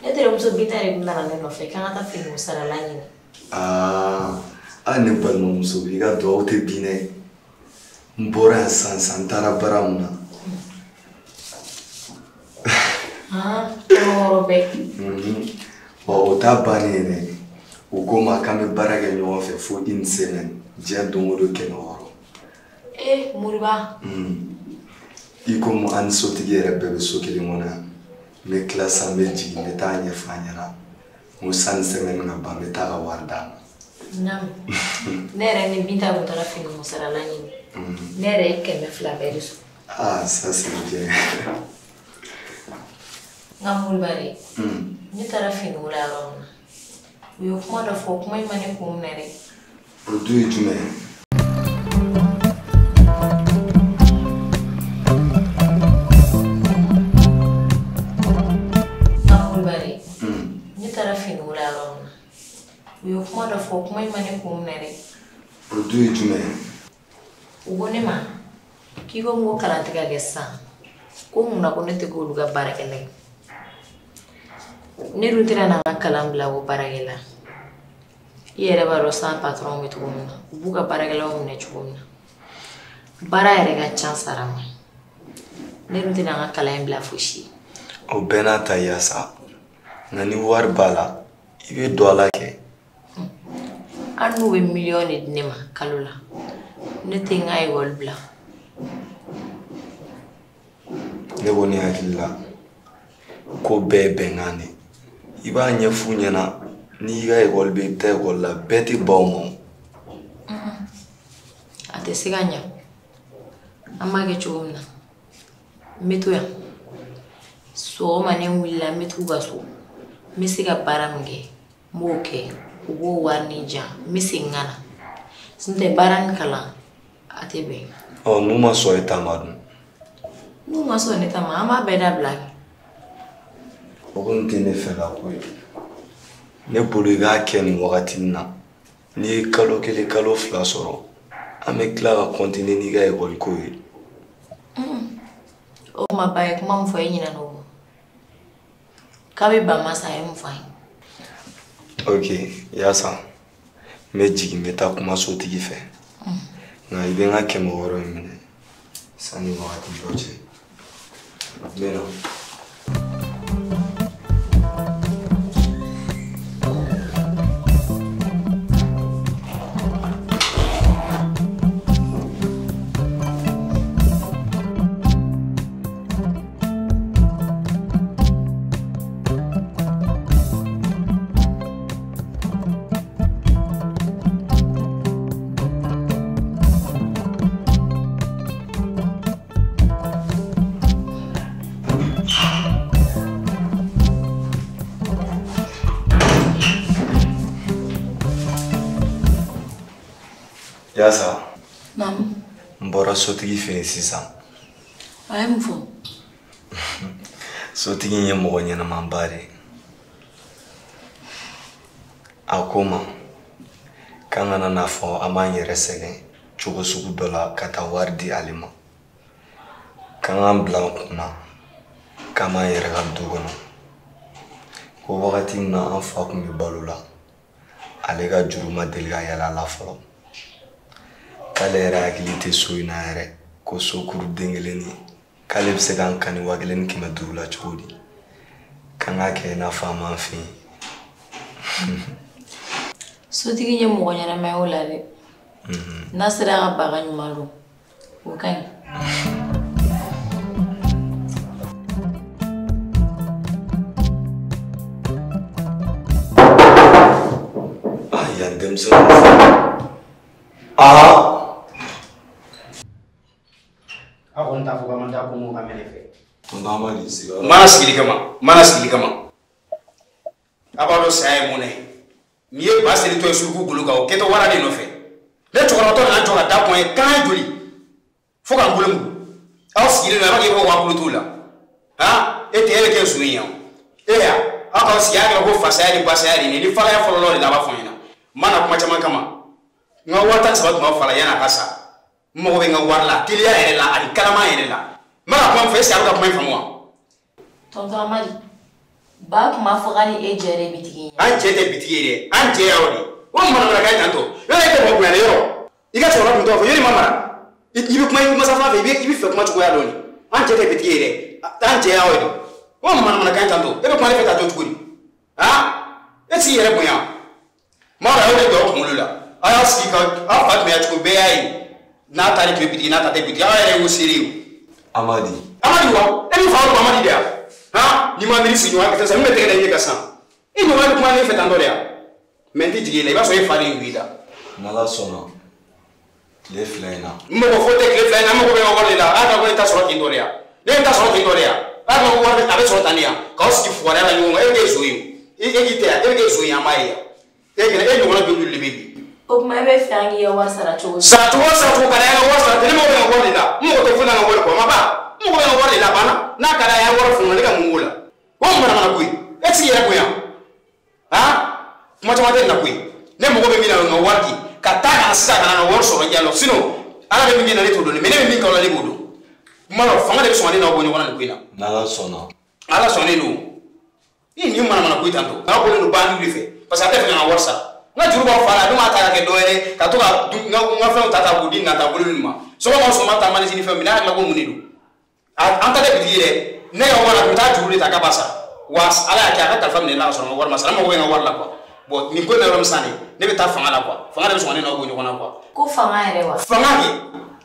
Ne terimuso Binta de tun nana ne nɔfɛ k'an ka taa finiko sarala ɲini. Aa, hali ne balimamuso i ka duwawu tɛ bin dɛ. N bɔra yan sisan sisan n taara baara mun na. Aa, o yɔrɔ bɛɛ. Wa o t'a bannen ye dɛ. U ko ma k'an bɛ baara kɛ ɲɔgɔn fɛ fo une semaine, diɲɛ don o don 600. Eh Moriba. I komi an ni sotigi yɛrɛ bɛɛ bɛ so kelen kɔnɔ yan. N bɛ tila sisan n bɛ jigin n bɛ taa ɲɛfɔ a ɲɛna. N ko sani semaine ka ban n bɛ taa ka wari d'a ma. Naamu. Ne yɛrɛ ni Binta tun taara fini musarala ɲini. Ne yɛrɛ ye 200 bɛɛ de sɔrɔ. Ah, ça c'est bien. N ka Moriba de. Ne taara finiko la yɔrɔ min na. U ye kuma dɔ fɔ, kuma in ma ne kun minɛ dɛ. O dun ye jumɛn ye? N ka Moriba de. Ne taara finiko la yɔrɔ min na. U ye kuma dɔ fɔ, kuma in ma ne kun minɛ dɛ. O dun ye jumɛn ye? U ko ne ma k'i ko n ko kalan tɛ ka kɛ sisan, ko munna ko ne tɛ k'olu ka baarakɛla ye. Ne dun tɛna na n ka kalan bila o baarakɛla. I yɛrɛ b'a dɔn san patron bɛ cogo min na, u b'u ka baarakɛlaw minɛ cogo min na. Baara yɛrɛ ka ca sara ma. Ne dun tɛna n ka kalan in bila fosi ye. O bɛɛ n'a ta yaasa, nka ni wari b'a la, i bɛ don a la kɛ. Hali n'u bɛ miliyɔn de di ne ma kalo la, ne tɛ n ka ekɔli bila. Ne kɔni hakili la, ko bɛɛ ye bɛnkan de ye. I b'a ɲɛf'u ɲɛna n'i ka ekɔli bɛ i bɛ taa ekɔli la, bɛɛ tɛ ban o ma. A tɛ se ka ɲɛ. An b'a kɛ cogo min na, n bɛ to yan. Sɔgɔma ni n wulila n bɛ t'u ka so. N bɛ se ka baara min kɛ, n b'o kɛ. U b'o wari nin di yan, n bɛ segin ka na. N'o tɛ baara ni kalan, a tɛ bɛn. Ɔ n'u ma sɔn e ta ma dun? N'u ma sɔn ne ta ma, an b'a bɛɛ dabila. O kɔni tɛ ne fɛla ko ye. Ne bolo i k'a kɛ nin wagati in na. N'i ye kalo 1 kalo 2 sɔrɔ, an bɛ tila ka continuer n'i ka ekɔli ko ye. O kuma ba ye kuma min fɔ e ɲinɛna o kɔ. K'a bɛ ban ma sa, a ye mun fɔ an ye? Ok, yaasa n bɛ jigin n bɛ taa kuma sotigi fɛ. Nka i bɛ n ka 600 in minɛ sanni wagati dɔ cɛ. N bɛ na. Yaasa. Naamu. N bɔra sotigi fɛ yen sisan. A ye mun fɔ? Sotigi in ye mɔgɔ ɲɛnamaba de ye. A ko n ma k'an kana n'a fɔ an b'an yɛrɛ sɛgɛn cogo sugu dɔ la ka taa wari di ale ma. K'an k'an bila an kunna k'an b'an yɛrɛ ka du kɔnɔ. Ko wagati min na an fa tun bɛ balo la, ale ka juru ma deli ka yɛlɛ a la fɔlɔ. K'ale yɛrɛ hakili tɛ so in na yɛrɛ, ko so kuru den kelennin, k'ale bɛ se k'an kani 1500 la cogo di? K'an k'a kɛ i n'a fɔ an m'an fɛ yen. Sotigi ye mɔgɔ ɲɛnama ye o la dɛ. N'a sera ka baga ɲuman don, o ka ɲi. Ah, yan denmisɛnninw. Ah! Aw kɔni t'a fɔ k'an ma taa ko mun ka mɛnɛ fɛ. Tonton Amadi sigiyɔrɔ. N mana sigili kama, n mana sigili kama. A b'a dɔn saya ye mun ye. N'i ye ba selitɔ ye suruku golo kan, o kɛtɔ wara de nɔfɛ. Ne cɛkɔrɔbatɔ nana jɔ ka da kɔn ye kan joli fo k'an bolo mugu. Aw sigilen don a b'a kɛ i b'a fɔ ko aw tulo t'o la. Han e tɛ e bɛ kɛ zon ye yan. E ya aw k'aw sigi a kɛra ko fasaya ni basaya de ye ni falaya fɔlɔlɔ de la a b'a fɔ n ɲɛna. N ma na kuma caman kama. N ka 13 tun b'a fa la yanni a ka sa. N mago bɛ n ka wari la, teliya yɛrɛ la ani kalama yɛrɛ la. N bɛ ka kuma min fɔ, est-ce que a bɛ ka kuma in faamu wa? Tonton Amadi, ba tun b'a fɔ k'ale e jɛ de ye bitigi ye. An cɛ tɛ bitigi ye dɛ, an cɛ y'aw de. O manamanakan ye tantɔ. Yɔrɔ e tɛ mɔgɔ bonya dɛ yɔrɔ. I ka cɛkɔrɔba tun t'o fɔ, yɔrɔ i ma mara. I bɛ kuma i masa fila fɛ, i bɛ fɛ kuma cogoya dɔn de. An cɛ tɛ bitigi ye dɛ, an cɛ y'aw de. O manamanakan ye tantɔ. E bɛ kuma ne fɛ tantɔ cogo di? Han? E t'i yɛrɛ bonya. Mara y'o de jɔ kunkolo la. A y'a sigi ka aw fa tun bɛ cogo bɛɛ y'a ye. N'a ta de tun bɛ bitigi n'a ta tɛ bitigi aw yɛrɛ y'o seere ye. Amadi. Amadi wa? E b'i fa ko Amadi de yan? Han? N'i ma miiri sigiɲɔgɔn kɛ sisan min bɛ tɛgɛ da i ɲɛ kan sisan. I ɲɔgɔn bɛ kuma ne fɛ tan tɔ de yan. Mɛ n tɛ jigin i la i b'a sɔrɔ e fa de y'u da. N'Ala sɔnna tile 2 in na. N mago foyi tɛ tile 2 in na n mago bɛ n ka wari de la. A y'a ko ne ta sɔrɔ ten tɔ de yan. Ne ye n ta sɔrɔ ten tɔ de yan. A y'a ko wari a bɛ sɔrɔ tan de yan. K'aw sigi fugariya la ɲɔgɔn kan e bɛ kɛ zon ye o. E k'i tɛ yan e bɛ kɛ zon ye an b'a ye yan. E ɲɔgɔnna joli joli de bɛ bi. O tuma e bɛ fɛ an k'i ka wari sara cogo di? Sara cogo ka di an ka wari sara ten ne mago bɛ n ka wari de la. N mago tɛ foyi la n ka wari kɔ ma ban. N mago bɛ n ka wari de la a banna. N'a ka d'a ye a ye wari funu ne ka mun k'o la. O ye manamana ko ye. E tɛ se k'i yɛrɛ bonya. Han? Kuma caman tɛ nin na koyi. Ne mago bɛ min na o ye n ka wari di. Ka taa ka na sisan ka na n ka wari sɔrɔ diya la sinon Ala bɛ min kɛ na ne t'o dɔn mais ne bɛ min kɛ o la ne b'o dɔn. Kuma dɔ fanga de bɛ sɔn ka ne n'aw bɔ ɲɔgɔn na nin ko in na. N'Ala sɔnna. Ala sɔnnen don. I nin manamana ko in tan tɔ. N'a bɔlen don bandiw de fɛ parce que a tɛ fɛ ka n ka wari sara. N ka juru b'aw fa la a dun b'a ta ka kɛ dɔ wɛrɛ ye ka to ka n ka fɛnw ta k'u di nata bolo ninnu ma. Sɔgɔma o sɔgɔma taa manisi ni fɛnw minɛ a hakili la ko mun de don. An ta tɛ bitigi ye dɛ. Ne ka wari la tun bɛ taa juru de ta k'a b'a sara. Wa Ala y'a kɛ a ka kalifa minɛ n la ka sɔrɔ n ka wari ma sara. N mago bɛ n ka wari la quoi. Bon nin ko in bɛ yɔrɔ min sisan de ne bɛ taa fanga la quoi. Fanga de bɛ sɔn ka ne n'aw bɔ ɲɔgɔn na quoi. Ko fanga yɛrɛ wa? Fanga kɛ.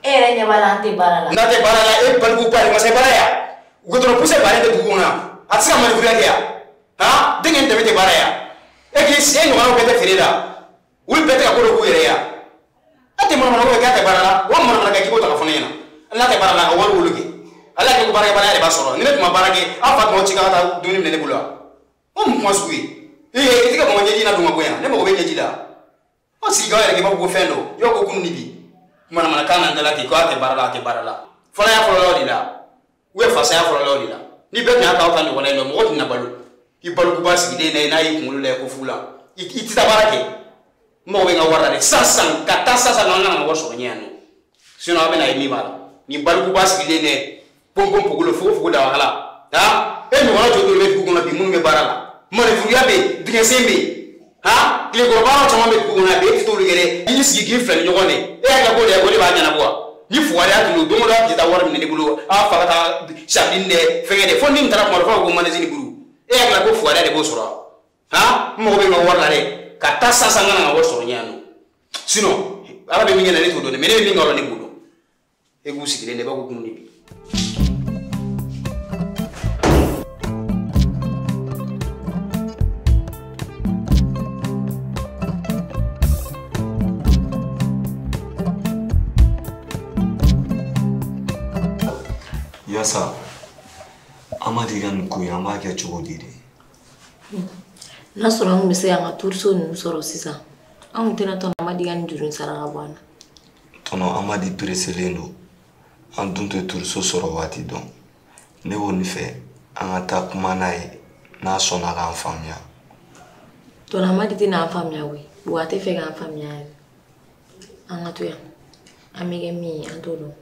E yɛrɛ ɲɛ b'a la an tɛ baara la. N'a tɛ baara la e balikuba de ma se baara yan. Goudron poussé baara tɛ dugu kɔnɔ yan. A tɛ se ka manœuvre kɛ yan. Han? Denkɛ in dɛmɛ tɛ baara yan. E k'i e ɲɔgɔnnaw bɛɛ tɛ feere la. Olu bɛɛ tɛ ka ko dɔ k'u yɛrɛ yan. A tɛ manamana ko kɛ k'a tɛ baara la. O manamana kɛ k'i b'o ta ka fɔ ne ɲɛna. N'a tɛ baara la a ka wari wolo kɛ. Ala y'a kɛ ko baarakɛbaliya de b'a sɔrɔ. Ni ne tun ma baara kɛ aw fa tun b'aw ci k'a ka taa dumuni minɛ ne bolo wa? O mun kuma sugu ye? Ee i tɛ ka mɔgɔ ɲɛji na don ka bɔ yan. Ne mago bɛ ɲɛji la. Aw sigi k'aw yɛrɛ kɛ i b'a fɔ ko fɛn dɔ. I b'a fɔ ko kunun ni bi. Manamanakan na n dala ten k'a tɛ baara la a tɛ baara la. Fɔlɔya fɔlɔlaw de la. Ou bien fasaya fɔlɔlaw de la. Ni bɛɛ tun y'a k'aw ta ɲɔgɔnna ye nɔ mɔgɔ tun na balo. I balokuba sigilen na ye n'a y'i kunkolo lajɛ ko fu la. I tɛ taa baara kɛ. N mago bɛ n ka wari la dɛ. Sisan ka taa sisan an ka na wari sɔrɔ ɲɛ yan nɔ. Sinon aw bɛ na ye min b'a la. Nin balokuba sigilen dɛ. Pɔnpɔn pogolo fogo fogo dawakala. Han? E ɲɔgɔnna joli joli bɛ dugu kɔnɔ bi minnu bɛ baara la. Manœuvre bɛ yen, dingɛsen bɛ yen. Han? Tilekɔrɔ baaraw caman bɛ dugu kɔnɔ yan bi e tɛ t'olu kɛ dɛ. I y'i sigi k'i filɛ ni ɲɔgɔn de. E y'a kɛ ko de o de b'a ɲɛnabɔ wa? Ni fugariya tun don don o don a tun tɛ taa wari minɛ ne bolo. A fa ka taa sardine dɛ fɛngɛ dɛ fo ni nin taara kuma dɔ f'a ko manœuvre ni buru. E y'a kɛ ko fugariya de b'o sɔrɔ wa? Han? N mago bɛ n ka wari la dɛ. Ka taa sisan n ka na n ka wari sɔrɔ ɲɛ yan nɔ. Sinon Ala bɛ min kɛ na ne t'o dɔn dɛ mais ne bɛ min kɛ o la ne b'o dɔn. E k'u sigilen dɛ i b'a fɔ ko kunun ni bi. Yasa, Amadi ka nin ko in an b'a kɛ cogo di de? N'a sɔrɔ an kun bɛ se k'an ka turuso ninnu sɔrɔ sisan, an kun tɛna tɔnɔ Amadi ka nin juru in sara ka bɔ an na. Tɔnɔ Amadi pereselen don. An dun tɛ turuso sɔrɔ waati dɔn. Ne kɔni fɛ an ka taa kuma n'a ye n'a sɔnna k'an faamuya. Tɔnɔ Amadi tɛna an faamuya koyi, wa a tɛ fɛ k'an faamuya yɛrɛ. An ka to yan, an bɛ kɛ min ye an t'o dɔn.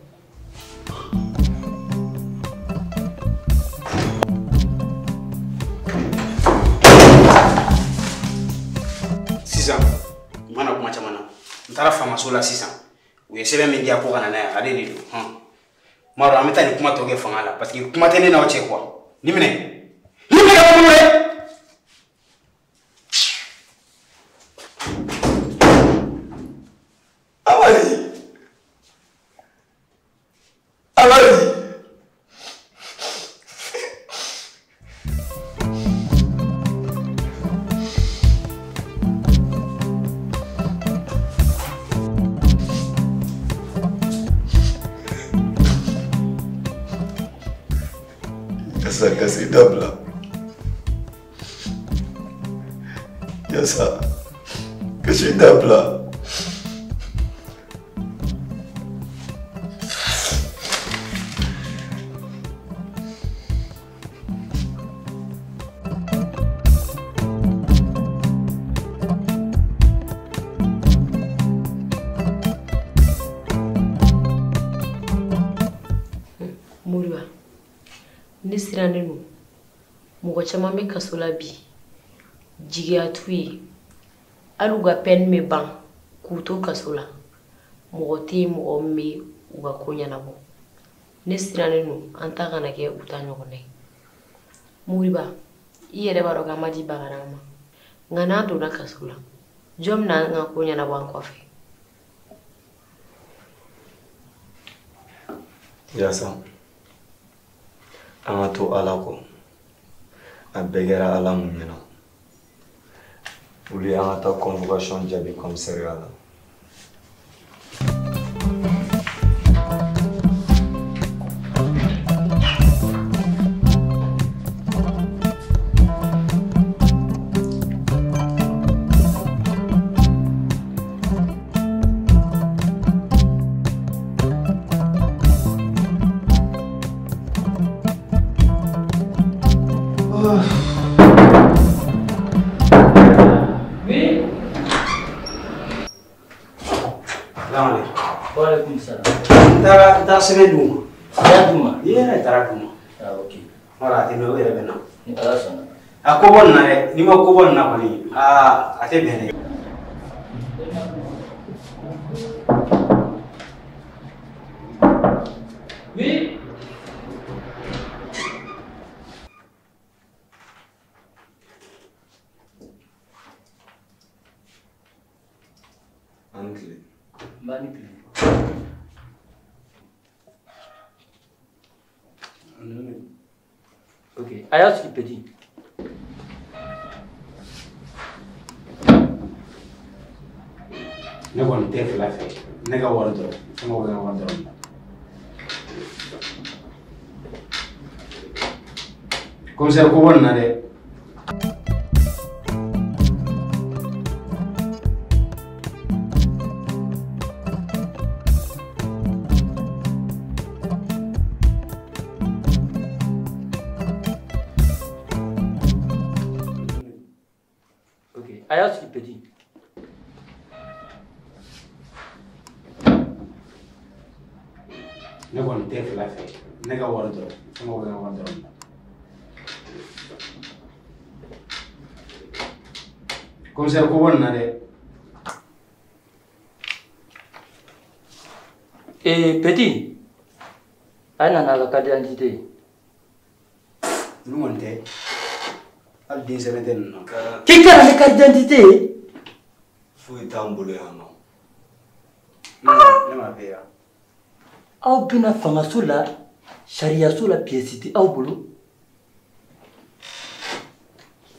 Sisan n mana kuma caman na n taara faamaso la sisan u ye sɛbɛn min di yan ko ka na n'a ye ale de don hɔn n b'a dɔn an bɛ taa nin kuma tɔ kɛ fanga la parce que kuma tɛ ne n'aw cɛ quoi nin minɛ nin minɛ ka bɔ n bolo dɛ. Amadi Amadi. Yasa kasi dabila. Yasa kasi dabila. Moriba, ne sirannen don. Mɔgɔ caman bɛ kaso la bi jigiya t'u ye hali u ka pɛni bɛ ban k'u to kaso la mɔgɔ tɛ yen mɔgɔ min bɛ u ka ko ɲɛnabɔ ne sirannen don an ta kana kɛ u ta ɲɔgɔnna ye. Moriba, i yɛrɛ b'a dɔn k'an ma di bagara ma nka n'an donna kaso la Jɔn bɛna an ka ko ɲɛnabɔ an kɔfɛ? Yasa, an ka to Ala kɔ. A bɛɛ kɛra Ala mun ɲɛna. Wuli an ka taa convocation jaabi commissariat la. N taara sɛbɛn d'u ma. A y'a d'u ma? I yɛrɛ taara d'u ma. Ah, ok. Voilà, a tɛ mɛn o yɛrɛ bɛ na. Ni Ala sɔnna. A ko bɔ nin na dɛ, n'i ma ko bɔ nin na kɔni, aa a tɛ bɛn dɛ. Oui. An tile. N b'a ni tile. Ok, a y'a sigi petit. Ne kɔni tɛ fila fɛ, ne ka wari dɔrɔn, ne mago bɛ n ka wari dɔrɔn. Commissaire ko bɔ nin na dɛ. A y'a sigi petit. Ne kɔni tɛ fila fɛ, ne ka wari dɔrɔn, ne mago bɛ n ka wari dɔrɔn. Commissaire ko bɔ nin na dɛ. Eh petit, a ye na n'a ka carte d'identité ye. Ninnu kɔni tɛ. Hali den sɛbɛn tɛ ninnu na. K'i ka na ni carte d'identité ye? Foyi t'an bolo yan nɔ. Ne m'a f'e ye wa? Aw bɛna fangaso la, sariyaso la, pièce tɛ aw bolo.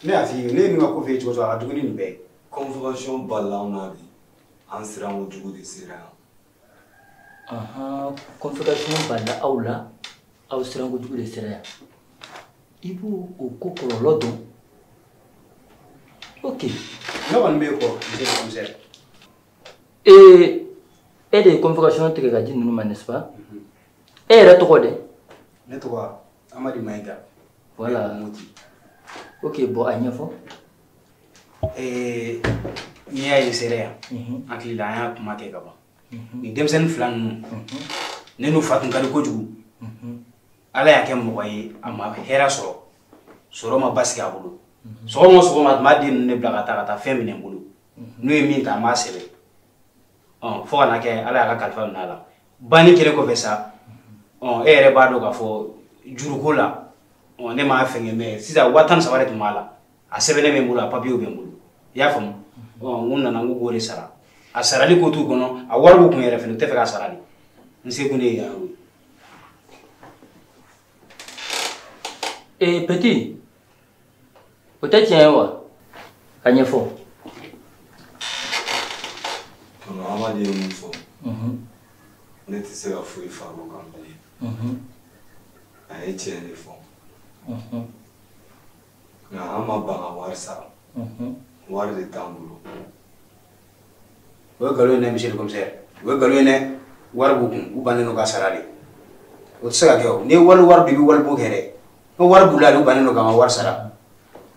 Ne y'a f'i ye, ne ye min ka ko f'e ye cogo o cogo, a ka jugu ni nin bɛɛ ye. Convocation balila anw na bi. An siran kojugu de sera yan. Ahan, convocation balila aw la, aw siran kojugu de sera yan. I b'o o ko kɔlɔlɔ dɔn. Ok. Ne kɔni b'e kɔ, monsieur le commissaire. Ee, e de ye convocation tigɛ ka di ninnu ma, n'est-ce pas? E yɛrɛ tɔgɔ dɛ? Ne tɔgɔ Amadi Mayiga. Voilà. Ok, bon, a ɲɛfɔ. Ee, n'i y'a ye sera yan, hakili la an y'a kuma kɛ ka ban. Nin denmisɛnnin fila ninnu, ne n'u fa tun ka di kojugu. Ala y'a kɛ mɔgɔ ye, a ma hɛrɛ sɔrɔ. Sɔrɔ ma basigi a bolo. Sɔgɔma o sɔgɔma a tun b'a den ninnu de bila ka taa fɛn minɛ n bolo. N'u ye min ta, an b'a sɛbɛn. Fo ka na kɛ Ala y'a ka kalifa minɛ a la. Banni kɛlen kɔfɛ sa, e yɛrɛ b'a dɔn k'a fɔ juruko la, ne m'a fɛngɛ mɛ sisan 13 de tun b'a la. A sɛbɛnnen bɛ n bolo, a papiyew bɛ n bolo. I y'a faamu? N nana n ko k'o de sara. A sarali ko t'u kɔnɔ, a wari b'u kun yɛrɛ fɛnɛ, u tɛ fɛ k'a sara de. N se kun de ye yan o ye. Eh petit, o tɛ tiɲɛ ye wa? A ɲɛfɔ. Tonton Amadi ye mun fɔ? Ne tɛ se ka foyi fara o kan bilen. A ye tiɲɛ de fɔ. Nka an ma ban ka wari sara. Wari de t'an bolo. O ye nkalon ye dɛ, monsieur le commissaire. O ye nkalon ye dɛ. Wari b'u kun, u bannen don ka sara de. O tɛ se ka kɛ o. N'i ye wali wari dun, i bɛ wali bon kɛ dɛ. Ni wari b'u la, u bannen don k'an ka wari sara.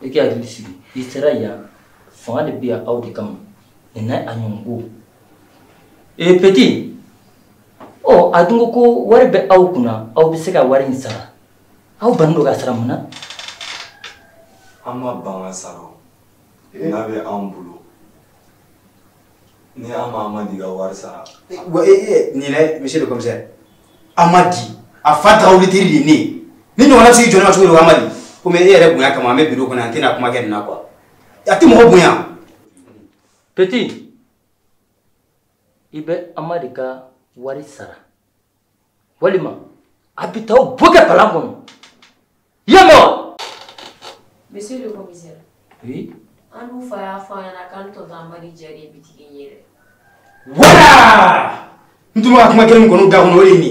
I k'i hakili sigi. I sera yan, fanga de bɛ yan aw de kama. Nin n'a a ɲɔgɔn ko. Eh petit, ɔ a dun ko ko wari bɛ aw kunna, aw bɛ se ka wari in sara. Aw bannen don ka sara mun na? An ma ban ka sara o. N'a bɛ anw bolo. Ni an ma Amadi ka wari sara. Wa nin dɛ, monsieur le commissaire. Amadi, a fa Tarawele teri de ye ne ye. Ni ɲɔgɔnna bɛ se k'i jɔ ne ma cogo di o Amadi? Komi e yɛrɛ bonya kama an bɛ bureau kɔnɔ yan, an tɛna kuma kɛ nin na quoi. A tɛ mɔgɔ bonya. Petit, i bɛ Amadi ka wari sara walima a bɛ taa aw bɔ kɛ palan kɔnɔ. I y'a mɛn wa? Monsieur le commissaire. Oui. An dun fa y'a fɔ an ɲɛna k'an tonton Amadi jɛ de ye bitigi in ye dɛ. Voilà! N tun bɛ ka kuma kelen min kɔni da kɔnɔ o de ye nin ye.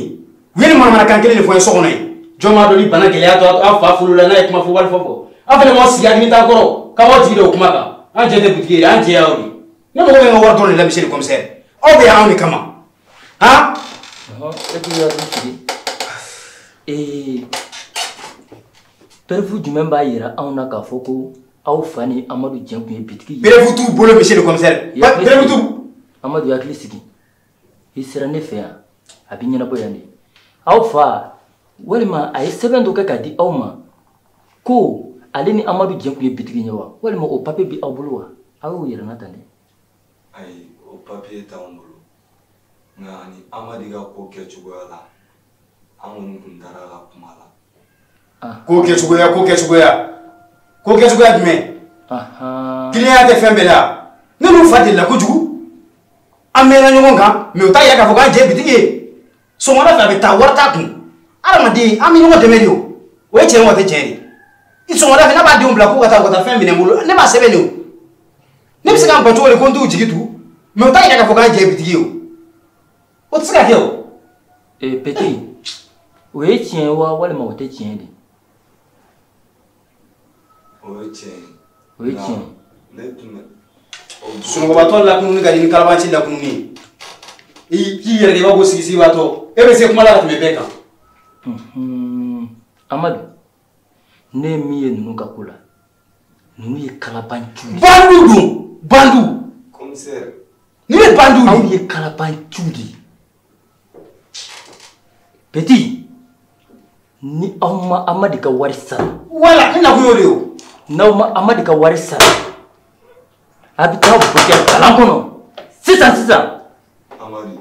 U ye nin manamanakan kelen de fɔ n ye so kɔnɔ yen. Jɔn b'a dɔn ni bana gɛlɛya to aw fa furu la n'a ye kuma fɔ wali fɔ fɔ. Aw fana m'aw sigi hakili t'an kɔrɔ k'aw b'aw jigi da o kuma kan. An jɛ tɛ butigi ye an jɛ y'aw de ye. Ne mago bɛ n ka wari dɔrɔn de la monsieur le commissaire. Aw bɛ yan anw de kama. Han? E k'i hakili sigi. Preuve jumɛn b'a yira anw na k'a fɔ ko aw fa ni Amadu jɛ kun ye bitigi ye? Preuve t'u bolo monsieur le commissaire. Preuve t'u. Amadu hakili sigi. I sera ne fɛ yan a bɛ ɲɛnabɔ yan de. Aw fa walima a ye sɛbɛn dɔ kɛ k'a di aw ma ko ale ni Amadu jɛ kun ye bitigi ye wa? Walima o papier bɛ aw bolo wa? Aw y'o yira n na tan dɛ. Ayi, o papier t'anw bolo. Nka ni Amadi ka ko kɛcogoya la, an kɔni tun taara a ka kuma la. Ko kɛcogoya, ko kɛcogoya. Ko kɛcogoya jumɛn? Kiliyan tɛ fɛn bɛɛ la. Ne n'u fa delila kojugu. An mɛnna ɲɔgɔn kan, mais o t'a yira k'a fɔ k'an jɛ ye bitigi ye. Sɔgɔmada fɛ a bɛ taa wari t'a kun. Adamaden an bɛ ɲɔgɔn dɛmɛ de o. O ye tiɲɛ ye wa o tɛ tiɲɛ ye? I sɔgɔmada fɛ n'a b'a denw bila k'u ka taa u ka taa fɛn minɛ n bolo, ne b'a sɛbɛn de o. Ne bɛ se k'an ban cogo di ko n t'u jigi tugu, mais o t'a yira k'a fɔ k'an jɛ ye bitigi ye o. O tɛ se ka kɛ o. Petit, o ye tiɲɛ ye wa walima o tɛ tiɲɛ de? O ye tiɲɛ ye. O ye tiɲɛ ye. Ne tun bɛ. Sunɔgɔbatɔ lakununi ka di ni kalabanci lakununi ye. I k'i yɛrɛ kɛ i b'a fɔ ko sigisigibaatɔ. E bɛ se kuma la ka tɛmɛ bɛɛ kan. Amadu, ne ye min ye ninnu ka ko la, ninnu ye kalabanciw de ye. Bandiw don, bandiw. Commissaire. Ninnu ye bandiw de ye. Aw ye kalabanciw de ye. Petit, ni aw ma Amadi ka wari sara. Voilà, ne nakun y'o de ye o. N'aw ma Amadi ka wari sara, a bɛ taa bɔ kɛ kalan kɔnɔ sisan sisan. Amadi,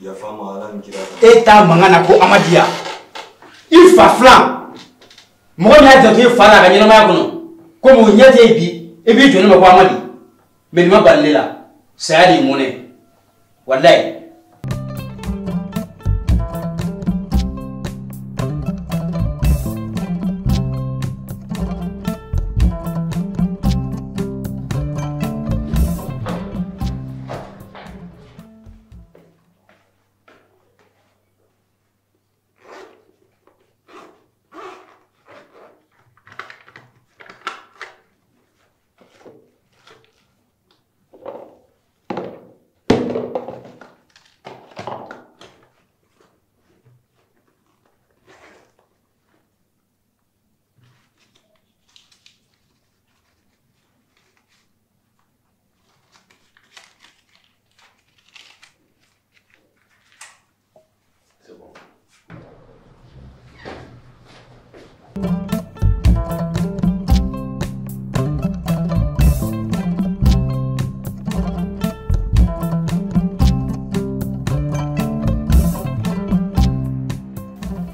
yafa ma Ala ni kira kama. E t'a mankan na ko Amadi ya. I fa filan. Mɔgɔ min y'a janto i fa la a ka ɲɛnamaya kɔnɔ, komi o ɲɛ t'e ye bi, i b'i jɔ ne ma ko Amadi. Mais nin ma bali ne la. Saya de ye mɔnɛ. Walayi.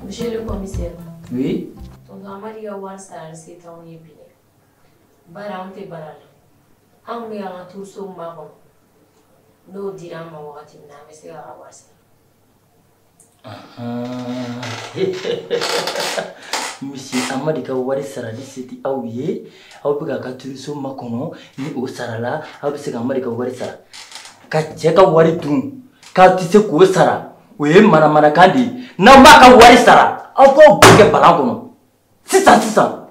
Monsieur le commissaire. Oui. Tonton Amadi ka wari sarali se t'anw ye bi dɛ. Bari anw tɛ baara la. An kun bɛ k'an ka turuso makɔnɔ. N'o dira an ma wagati min na, an bɛ se k'a ka wari sara. Monsieur Amadi ka wari sarali se tɛ aw ye, aw bɛ k'a ka turuso makɔnɔ, ni o sarala, aw bɛ se ka Amadi ka wari sara. Ka cɛ ka wari dun, k'aw tɛ se k'o sara, o ye manamanakan de ye. N'aw m'a ka wari sara, aw b'aw bɛɛ kɛ balan kɔnɔ. Sisan sisan,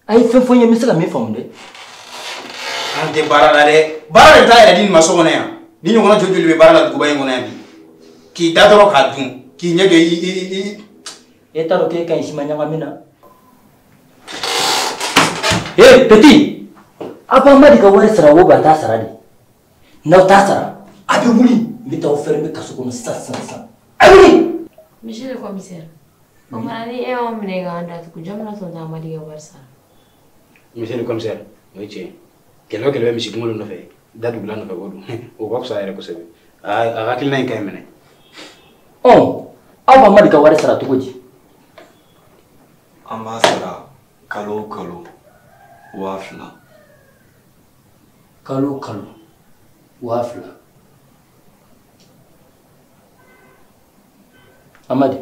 a ye fɛn fɔ n ye n bɛ se ka min faamu dɛ. An tɛ baara la dɛ. Baara de bɛ taa yɛrɛ di nin ma so kɔnɔ yan. Ni ɲɔgɔnna joli joli bɛ baara la duguba in kɔnɔ yan bi. K'i da dɔrɔn k'a dun, k'i ɲɛ jɔ i. E t'a dɔn k'e ka ɲi siman ɲagami na. Ee petit, aw b'Amadi ka wari sara o a t'a sara de. N'aw t'a sara, a bɛ wuli, n bɛ taa aw fermer kaso kɔnɔ sisan sisan sisan. A ye wuli. Monsieur le commissaire, o fana ni e y'anw minɛ k'an datugu, jɔn bɛna tonton Amadi ka wari sara? Monsieur le commissaire, o ye tiɲɛ ye. Kɛlɛ o kɛlɛ bɛ misi kunkolo nɔfɛ, da dugula nɔfɛ o don. O ka fisa yɛrɛ kosɛbɛ. A hakilina in ka ɲi minɛ. Ɔ, aw b'Amadi ka wari sara cogo di? An b'a sara kalo o kalo 2000. Kalo o kalo 2,000. Amadi.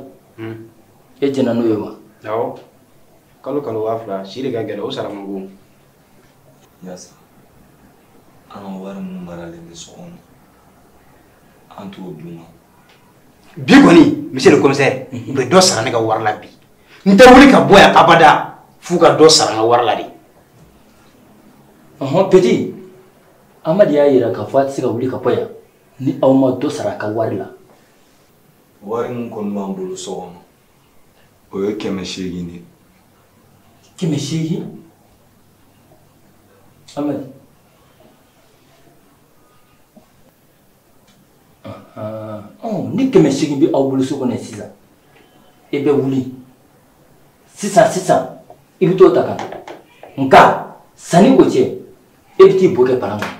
E jɛnna n'o ye wa? Awɔ. Kalo kalo 2,000 si de ka gɛlɛn o sara man go. Yasa an ka wari mun maralen bɛ so kɔnɔ an t'o d'u ma. Bi kɔni monsieur le commissaire u bɛ dɔ sara ne ka wari la bi. N tɛ wuli ka bɔ yan abada f'u ka dɔ sara n ka wari la de. Ɔhɔn petit Amadi y'a yira k'a fɔ a tɛ se ka wuli ka bɔ yan ni aw ma dɔ sara a ka wari la. Wari min kɔni b'an bolo so kɔnɔ o ye 800 de ye. 800? Amadi. Ni 800 bɛ aw bolo so kɔnɔ sisan e bɛ wuli sisan sisan i bɛ t'o ta ka na nka sanni o cɛ e bɛ t'i bo kɛ palan kɔnɔ.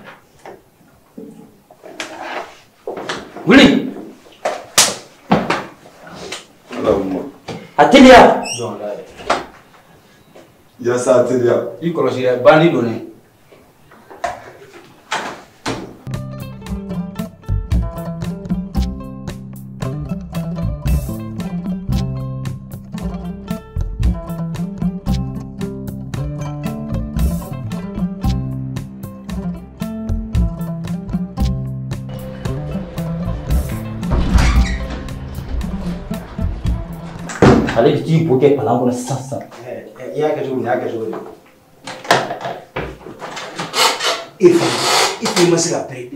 Wuli! A teliya! Yasa a teliya. I kɔlɔsi dɛ bandi don dɛ. Ale bɛ t'i bo kɛ palan kɔnɔ sisan sisan. I y'a kɛ cogo min, i y'a kɛ cogo min. E fana, e fana ma se ka pere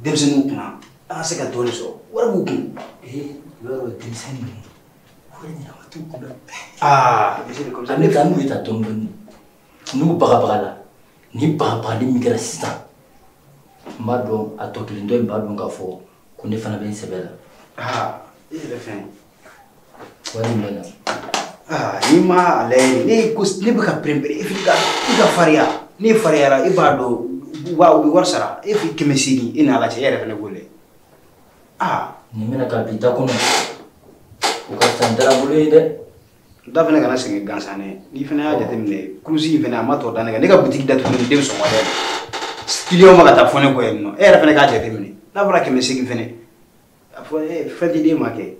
denmisɛnninw kunna, an ka se ka dɔɔnin sɔrɔ, wari b'u kun. Ee, yɔrɔ denmisɛnnin ninnu, wari ɲɛnama t'u kun dɛ. Aa, monsieur le commissaire. An bɛ taa n'u ye tan dɔɔnin dɔɔnin. N'u bagabaga la, ni bagabagali min kɛra sisan, n b'a dɔn a tɔ kelen dɔ in b'a dɔn k'a fɔ ko ne fana bɛ n sɛbɛ la. Aa, e yɛrɛ fɛn. Wari in bɛ na. Aa, n'i ma a lajɛ ne ko ne bɛ ka pɛrɛn-pɛrɛn e fana i ka farinya n'e farinyara e b'a dɔn u bɛ wari sara e fi 800 e n'a lajɛ e yɛrɛ fana k'o lajɛ. Aa. Nin bɛna ka bi da kɔnɔ o ka fisa n darabolo ye dɛ. Da fana kana sɛgɛn gansan dɛ n'i fana y'a jateminɛ kurusi in fana a ma tɔ da ne kan ne ka butigi datugu ni den sɔngɔ dɛ kiliyanw ma ka taa fɔ ne kɔ yen nɔ e yɛrɛ fana k'a jateminɛ n'a fɔra 800 fana a fɔ e fɛn tɛ d'e ma kɛ.